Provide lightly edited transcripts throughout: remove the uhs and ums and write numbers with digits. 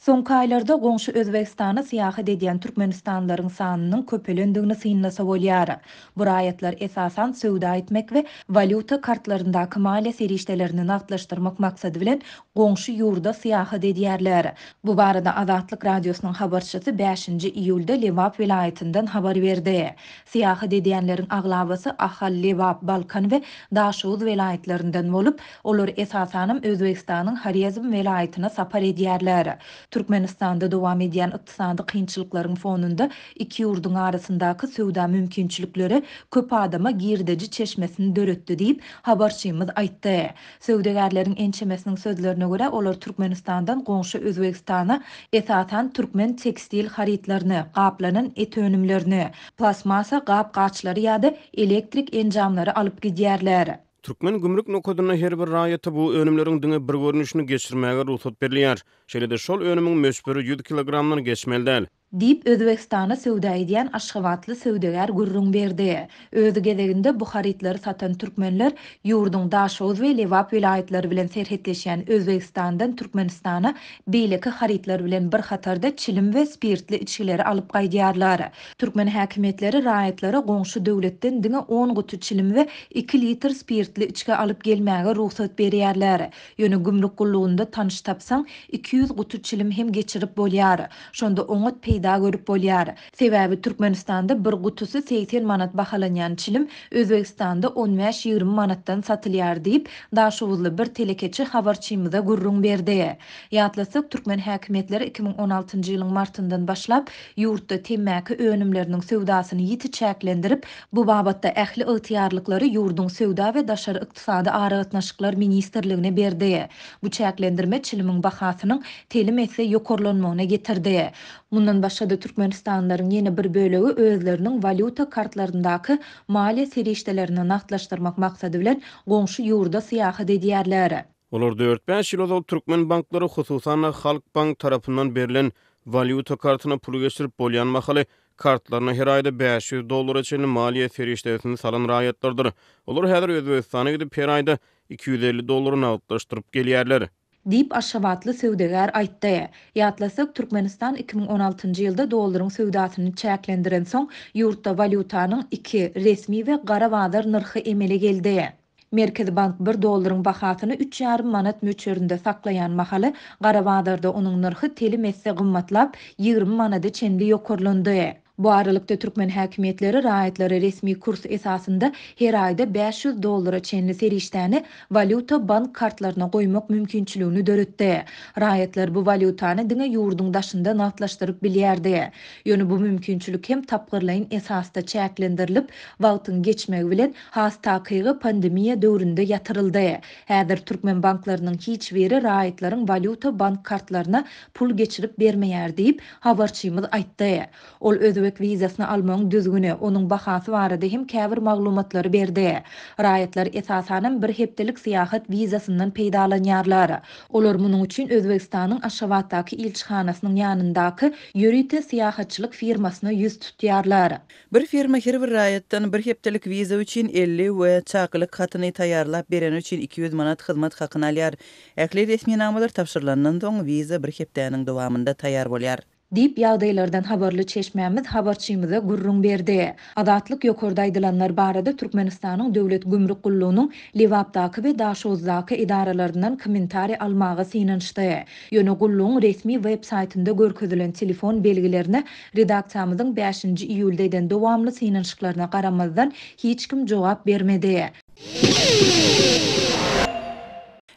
Soňky aýlarda goňşy Özbegistana syýahat edýän türkmenistanlylaryň sanynyň köpelendigini synlasa bolýar. Bu raýatlar esasan söwda etmek we walýuta kartlaryndaky maliýe serişdelerini nagtlaşdyrmak maksady bilen goňşy ýurda syýahat edýärler. Bu barada Azatlyk Radiosynyň habarçysy bäşinji iýulda Lebap welaýatyndan habar berdi. Syýahat edýänleriň aglabasy Ahal, Lebap, Balkan we Daşoguz welaýatlaryndan bolup, olar esasanam Özbegistanyň Horezm welaýatyna sapar edýärler. Türkmenistanda dowam edýän ykdysady kynçylyklaryň fonunda iki ýurduň arasyndaky söwda mümkinçilikleri köp adama girdeji çeşmesini döretdi diýip, habarçymyz aýtdy. Söwdagärleriň ençemesiniň sözlerine görä, olar Türkmenistandan goňşy Özbegistana esasan türkmen tekstil harytlaryny, gaplanan et önümlerini, plastmassa gap-gaçlary ýa-da elektrik enjamlary alyp gidýärler. Türkmen gümrük nokadynda her bir raýata bu önümleriň diňe bir görnüşini geçirmäge rugsat berilýär. Şeýle-de şol önümiň möçberi 100 kilogramdan geçmeli däl. Diýip, Özbegistana söwda edýän aşgabatly söwdagär gürrüň berdi. Öz gezeginde bu harytlary satan türkmenler ýurduň Daşoguz we Lebap welaýatlary bilen serhetleşýän Özbegistandan Türkmenistana beýleki harytlar bilen bir hatarda çilim we spirtli içgileri alyp gaýdýarlar. Türkmen häkimiýetleri raýatlara goňşy döwletden diňe on guty çilim we iki litr spirtli içgi alyp gelmäge rugsat berýärler. Ýöne gümrük gullugynda tanyş tapsaň, 200 guty çilim hem geçirip bolýar. Şonda oňat peýda görüp bolýar. Sebäbi Türkmenistanda bir gutusy 80 manat bahalanýan çilim Özbegistanda on bäş-ýigrimi manatdan satylýar diýip, daşoguzly bir telekeçi habarçymyza gürrüň berdi. Ýatlatsak, türkmen häkimiýetleri 2016-njy ýylyň martyndan başlap, ýurtda temmäki önümleriniň söwdasyny ýiti çäklendirip, bu babatda ähli ygtyýarlyklary ýurduň Söwda we daşary ykdysady aragatnaşyklar ministrligine berdi. Bu çäklendirme çilimiň bahasynyň telim esse ýokarlanmagyna getirdi. Mundan başga-da türkmenistanlylaryň ýene bir bölegi özleriniň walýuta kartlaryndaky maliýe serişdelerini nagtlaşdyrmak maksady bilen goňşy ýurda syýahat edýärler. Olar dört-bäş ýyl ozal türkmen banklary, hususan-da, Halkbank tarapyndan berlen walýuta kartyna pul geçirip bolýan mahaly kartlaryna her aýda 500 dollara çenli maliýe serişdesini salan raýatlardyr. Olar häzir Özbegistana gidip, her aýda 250 dollary nagtlaşdyryp gelýärler. Diýip, aşgabatly söwdagär aýtdy. Ýatlasak, Türkmenistan 2016-njy ýylda dollaryň söwdasyny çäklendirensoň, ýurtda walýutanyň iki, resmi we gara bazar nyrhy emele geldi. Merkezi bank bir dollaryň bahasyny üç ýarym manat möçberinde saklaýan mahaly, gara bazarda onuň nyrhy telim esse gymmatlap, 20 manada çenli ýokarlandy. Bu aralykda, türkmen häkimiýetleri raýatlara resmi kurs esasynda her aýda 500 dollara çenli serişdäni walýuta bank kartlaryna goýmak mümkinçiligini döretdi. Raýatlar bu walýutany diňe ýurduň daşynda nagtlaşdyryp bilýärdi. Ýöne bu mümkinçilik hem tapgyrlaýyn esasda çäklendirilip, wagtyň geçmegi bilen, has takygy pandemiýa döwründe ýatyryldy. Häzir türkmen banklarynyň hiç biri raýatlaryň walýuta bank kartlaryna pul geçirip bermeýär diýip, habarçymyz aýtdy. Ol özbek wizasyny almagyň düzgüni, onuň bahasy barada hem käbir maglumatlary berdi. Raýatlar esasanam bir hepdelik syýahat wizasyndan peýdalanýarlar. Olar munuň üçin Özbegistanyň Aşgabatdaky ilçihanasynyň ýanyndaky ýörite syýahatçylyk firmasyna ýüz tutýarlar. Bir firma her bir raýatdan bir hepdelik wiza üçin 50 we çakylyk hatyny taýýarlap bereni üçin 200 manat hyzmat hakyny alýar. Ähli resminamalar tabşyrylandan soň, wiza bir hepdäniň dowamynda taýýar bolýar. Diýip, ýagdaýlardan habarly çeşmämiz habarçymyza gürrüň berdi. Azatlyk ýokarda aýdylanlar barada Türkmenistanyň Döwlet gümrük gullugynyň Lebapdaky we Daşoguzdaky edaralaryndan kommentariý almaga synanyşdy. Ýöne gullugyň resmi web saýtynda görkezilen telefon belgilerine redaksiýamyzyň bäşinji iýulda eden dowamly synanyşyklaryna garamazdan, hiç kim jogap bermedi.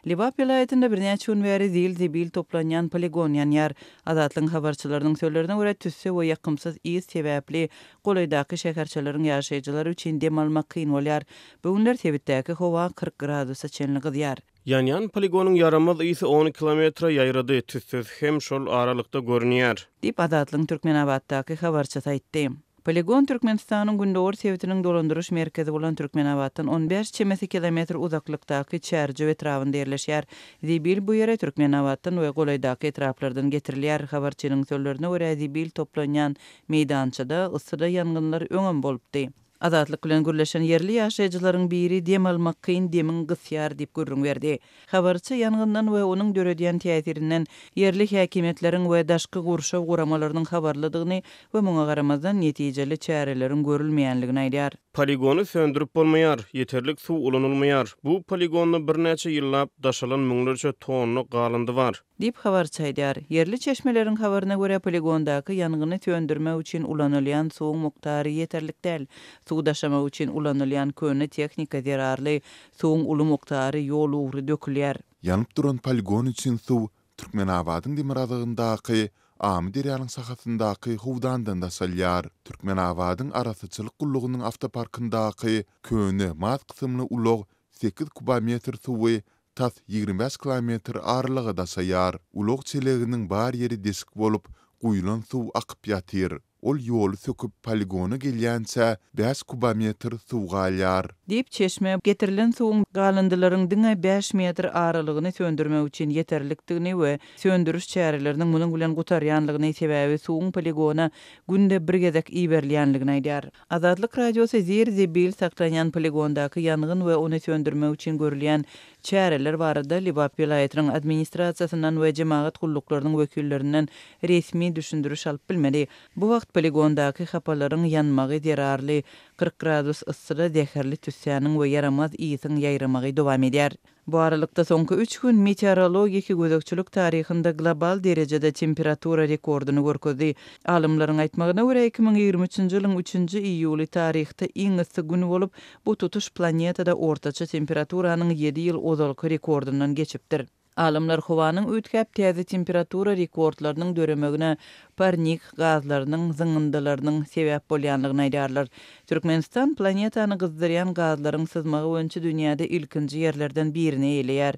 Lebap welaýatynda birnäçe gün bäri zil-zibil toplanýan poligon ýanýar. Azatlygyň habarçylarynyň sözlerine görä, tüsse we ýakymsyz ys sebäpli golaýdaky şäherçeleriň ýaşaýjylary üçin dem almak kyn bolýar. Bu günler sebitdäki howa 40 gradusa çenli gyzýar. Ýanýan poligonyň ýaramaz ysy on kilometre ýaýrady, tüssesi hem şol aralykda görünýär. Diýip, Azatlygyň Türkmenabatdaky habarçysy aýtdy. Poligon Türkmenistanyň gündogar sebitiniň dolandyryş merkezi bolan Türkmenabatdan on bäş çemesi kilometr uzaklykdaky Çärjew etrabynda ýerleşýär. Zibil bu ýere Türkmenabatdan we golaýdaky etraplardan getirilýär. Habarçynyň sözlerine görä, zibil toplanýan meýdançada yssyda ýangynlar öňem bolupdy. Azatlyk bilen gürleşen ýerli ýaşaýjylaryň biri dem almak kyn, demiň gysýar diýip gürrüň berdi. Habarçy ýangyndan we onuň döredýän täsirinden ýerli häkimiýetleriň we daşky gurşaw guramalarynyň habarlydygyny we muňa garamazdan, netijeli çäreleriň görülmeýänligini aýdýar. Poligony söndürip bolmaýar, ýeterlik suw ulanylmaýar. Bu poligonda birnäçe ýyllap daşalan müňlerçe tonna galyndy bar. Diýip, habarçy aýdýar. Ýerli çeşmeleriň habaryna görä, poligondaky ýangyny söndürmek üçin ulanylýan suwuň mukdary ýeterlik däl. Suw daşamak üçin ulanylýan köne tehnika zerarly suwuň uly mukdary ýol ugry dökülýär. Ýanyp duran poligon üçin suw Türkmenabadyň demirgazygyndaky Amyderýanyň şahasyndaky howdandan daşalýar. Türkmenabadyň arassaçylyk gullugynyň awtoparkyndaky köne maz kysymly ulag sekiz kubometr suwy tas 25 kilometr aralyga daşaýar. Ulag çeleginiň bar ýeri deşik bolup, guýlan suw akyp ýatyr. Ol ýoly söküp, poligona gelýänçä bäş kubometr suw galýar. Diýip, çeşme, getirilen suwuň galyndylaryň diňe bäş metr aralygyny söndürmek üçin ýeterlikdigini we söndüriş çäreleriniň munuň bilen gutarýanlygyny, sebäbi suwuň poligona günde bir gezek iberilýänligini aýdýar. Azatlyk Radiosy zir-zibil saklanýan poligondaky ýangyn we ony söndürmek üçin görülýän çäreler barada Lebap welaýatynyň administrasiýasyndan we jemagat gulluklarynyň wekillerinden resmi düşündiriş alyp bilmedi. Bu wagt poligondaky hapalaryň ýanmagy zerarly 40 gradus yssyda zäherli tüssäniň we ýaramaz ysyň ýaýramagy dowam edýär. Bu aralykda, soňky üç gün meteorologiki gözegçilik taryhynda global derejede temperatura rekordyny görkezdi. Alymlaryň aýtmagyna görä, 2023-nji ýylyň üçünji iýuly taryhda iň yssy gün bolup, bu tutuş planetada ortaça temperaturanyň ýedi ýyl ozalky rekordyndan geçipdir. Alymlar howanyň üýtgäp, täze temperatura rekordlarynyň döremegine parnik gazlarynyň zyňyndylarynyň sebäp bolýandygyny aýdýarlar. Türkmenistan planetany gyzdyrýan gazlaryň syzmagy boýunça dünýäde ilkinji ýerlerden birini eýeleýär.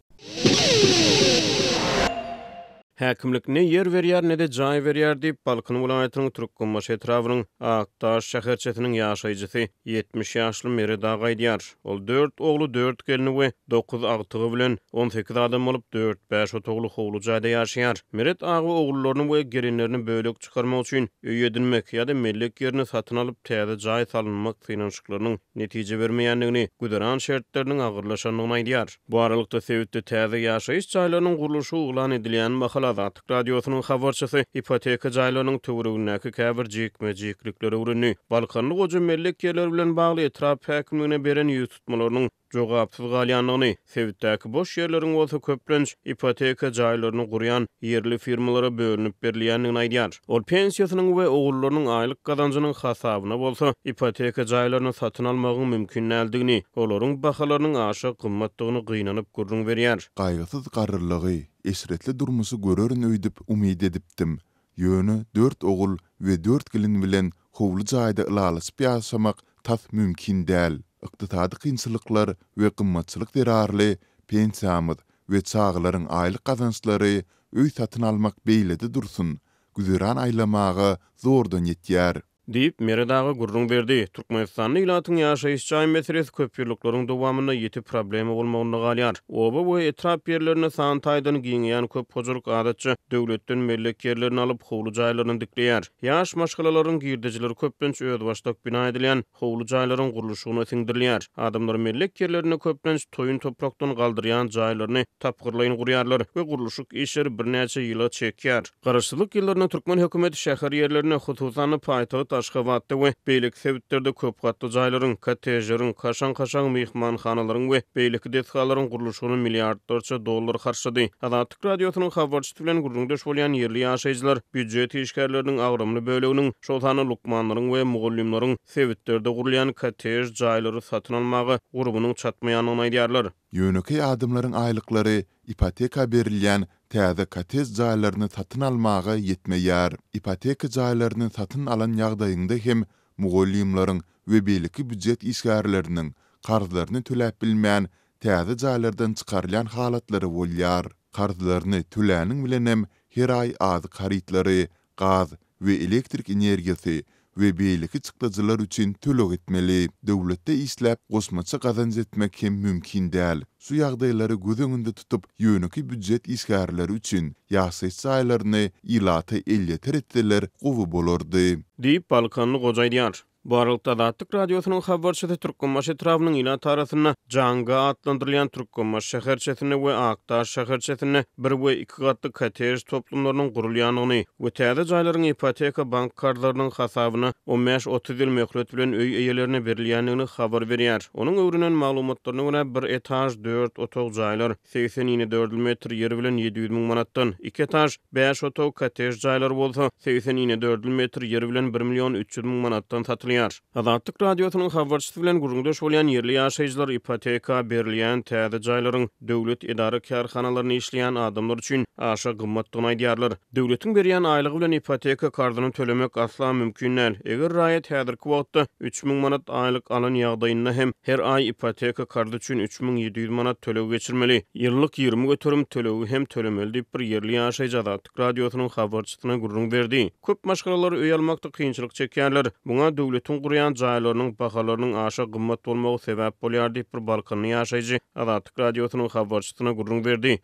Häkimlik ne ýer berýär, ne-de jaý berýär diýip, Balkan welaýatynyň Türkmenbaşy etrabynyň Akdaş şäherçesiniň ýaşaýjysy, 70 ýaşly Meret aga aýdýar. Ol dört ogly, dört gelni we dokuz agtygy bilen 18 adam bolup, dört-bäş otagly howly jaýda ýaşaýar. Meret aga ogullaryny we gelinlerini bölek çykarmak üçin öý edinmek ýa-da mellek ýerini satyn alyp, täze jaý salynmak synanyşyklarynyň netije bermeýändigini, güzeran şertleriniň agyrlaşandygyny aýdýar. Bu aralykda, sebitde täze ýaşaýyş jaýlarynyň gurluşygy yglan edilýän mahaly Azatlyk Radiosynyň habarçysy ipoteka jaýlarynyň töweregindäki käbir jikme-jiklikleri öwrendi. Balkanly goja mellek ýerleri bilen bagly etrap häkimligine beren ýüztutmalarynyň jogapsyz galýandygyny, sebitdäki boş ýerleriň bolsa köplenç ipoteka jaýlaryny gurýan ýerli firmalara bölünip berilýändigini aýdýar. Ol pensiýasynyň we ogullarynyň aýlyk gazanjynyň hasabyna bolsa ipoteka jaýlaryny satyn almagyň mümkin däldigini, olaryň bahalarynyň aşa gymmatdygyny gynanyp gürrüň berýär. Gaýgysyz garrylygy, eşretli durmuşy görerin öýdüp umyt edipdim. Ýöne dört ogul we dört gelin bilen howly jaýda ylalaşyp ýaşamak tas mümkin däl. Ykdysady kynçylyklar we gymmatçylyk zerarly pensiýamyz we çagalaryň aýlyk gazançlary öý satyn almak beýlede dursun, güzeran aýlamaga zordan ýetýär. Diýip, Meret aga gürrüň berdi. Türkmenistanda ilatyň ýaşaýyş jaý meselesi köpýyllyklaryň dowamynda ýiti problema bolmagynda galýar. Oba we etrap ýerlerinde san taýdan giňeýän köp hojalyk adatça döwletden mellek ýerlerini alyp, howly jaýlaryny dikleýär. Ýaş maşgalalaryň girdejileri köplenç özbaşdak bina edilýän howly jaýlaryň gurluşygyna siňdirilýär. Adamlar mellek ýerlerinde köplenç toýun toprakdan galdyrýan jaýlaryny tapgyrlaýyn gurýarlar we gurluşyk işleri birnäçe ýyla çekýär. Garaşsyzlyk ýyllarynda türkmen hökümeti şäher ýerlerinde, hususan-da, paýtagt Aşgabatda we beýleki sebitlerde köp gatly jaýlaryň, kottejleriň, kaşaň-kaşaň myhmanhanalaryň we beýleki desgalaryň gurluşygyna milliardlarça dollar harçlady. Azatlyk Radiosynyň habarçysy bilen gürrüňdeş bolýan ýerli ýaşaýjylar býujet işgärleriniň agramly böleginiň, şol sanda lukmanlaryň we mugallymlaryň sebitlerde gurulýan kottej jaýlary satyn almaga gurbunyň çatmaýandygyny aýdýarlar. Ýönekeý adamlaryň aýlyklary ipoteka berilýän täze kottej jaýlaryny satyn almaga ýetmeýär. Ipoteka jaýlaryny satyn alan ýagdaýyňda hem mugallymlaryň we beýleki býujet işgärleriniň karzlaryny töläp bilmän, täze jaýlardan çykarylýan halatlary bolýar. Karzlaryny töläniň bilenem her aý azyk harytlary, gaz we elektrik energiýasy we beýleki çykdajylar üçin töleg etmeli. Döwletde işläp, goşmaça gazanç etmek hem mümkin däl. Şu ýagdaýlary göz öňünde tutup, ýönekeý býujet işgärleri üçin ýaşaýyş jaýlaryny ilata elýeter etseler gowy bolardy. Diýip, balkanly goja aýdýar. Bu aralykda, Azatlyk Radiosynyň habarçysy Türkmenbaşy etrabynyň ilat arasynda Janga atlandyrylýan Türkmenbaşy şäherçesinde we Akdaş şäherçesinde bir we iki gatly kottej toplumlarynyň gurulýandygyny we täze jaýlaryň ipoteka bank karzlarynyň hasabyna on bäş-otuz ýyl möhlet bilen öý eýelerine berilýändigini habar berýär. Onuň öwrenen maglumatlaryna görä, bir etaž, dört otag jaýlar 80 inedördül metr ýer bilen 700 müň manatdan, iki etaž, bäş otag kottej jaýlary bolsa 80 inedördül metr ýer bilen bir million 300 müň manatdan satylýar. Azatlyk Radiosynyň habarçysy bilen gürrüňdeş bolýan ýerli ýaşaýjylar ipoteka berilýän täze jaýlaryň döwlet edara-kärhanalarynda işleýän adamlar üçin aşa gymmatdygyny aýdýarlar. Döwletiň berýän aýlygy bilen ipoteka karzyny tölemek asla mümkin däl. Eger raýat häzirki wagtda 3000 manat aýlyk alan ýagdaýynda hem her aý ipoteka karzy üçin 3700 manat töleg geçirmeli. Ýyllyk 20% tölegi hem tölemeli diýip, bir ýerli ýaşaýjy Azatlyk Radiosynyň habarçysyna gürrüň berdi. Köp maşgalalar öý almakda kynçylyk çekýärler. Muňa döwletiň gurýan jaýlarynyň bahalarynyň aşa gymmat bolmagy sebäp bolýar diýip, bir balkanly ýaşaýjy Azatlyk Radiosynyň habarçysyna gürrüň berdi.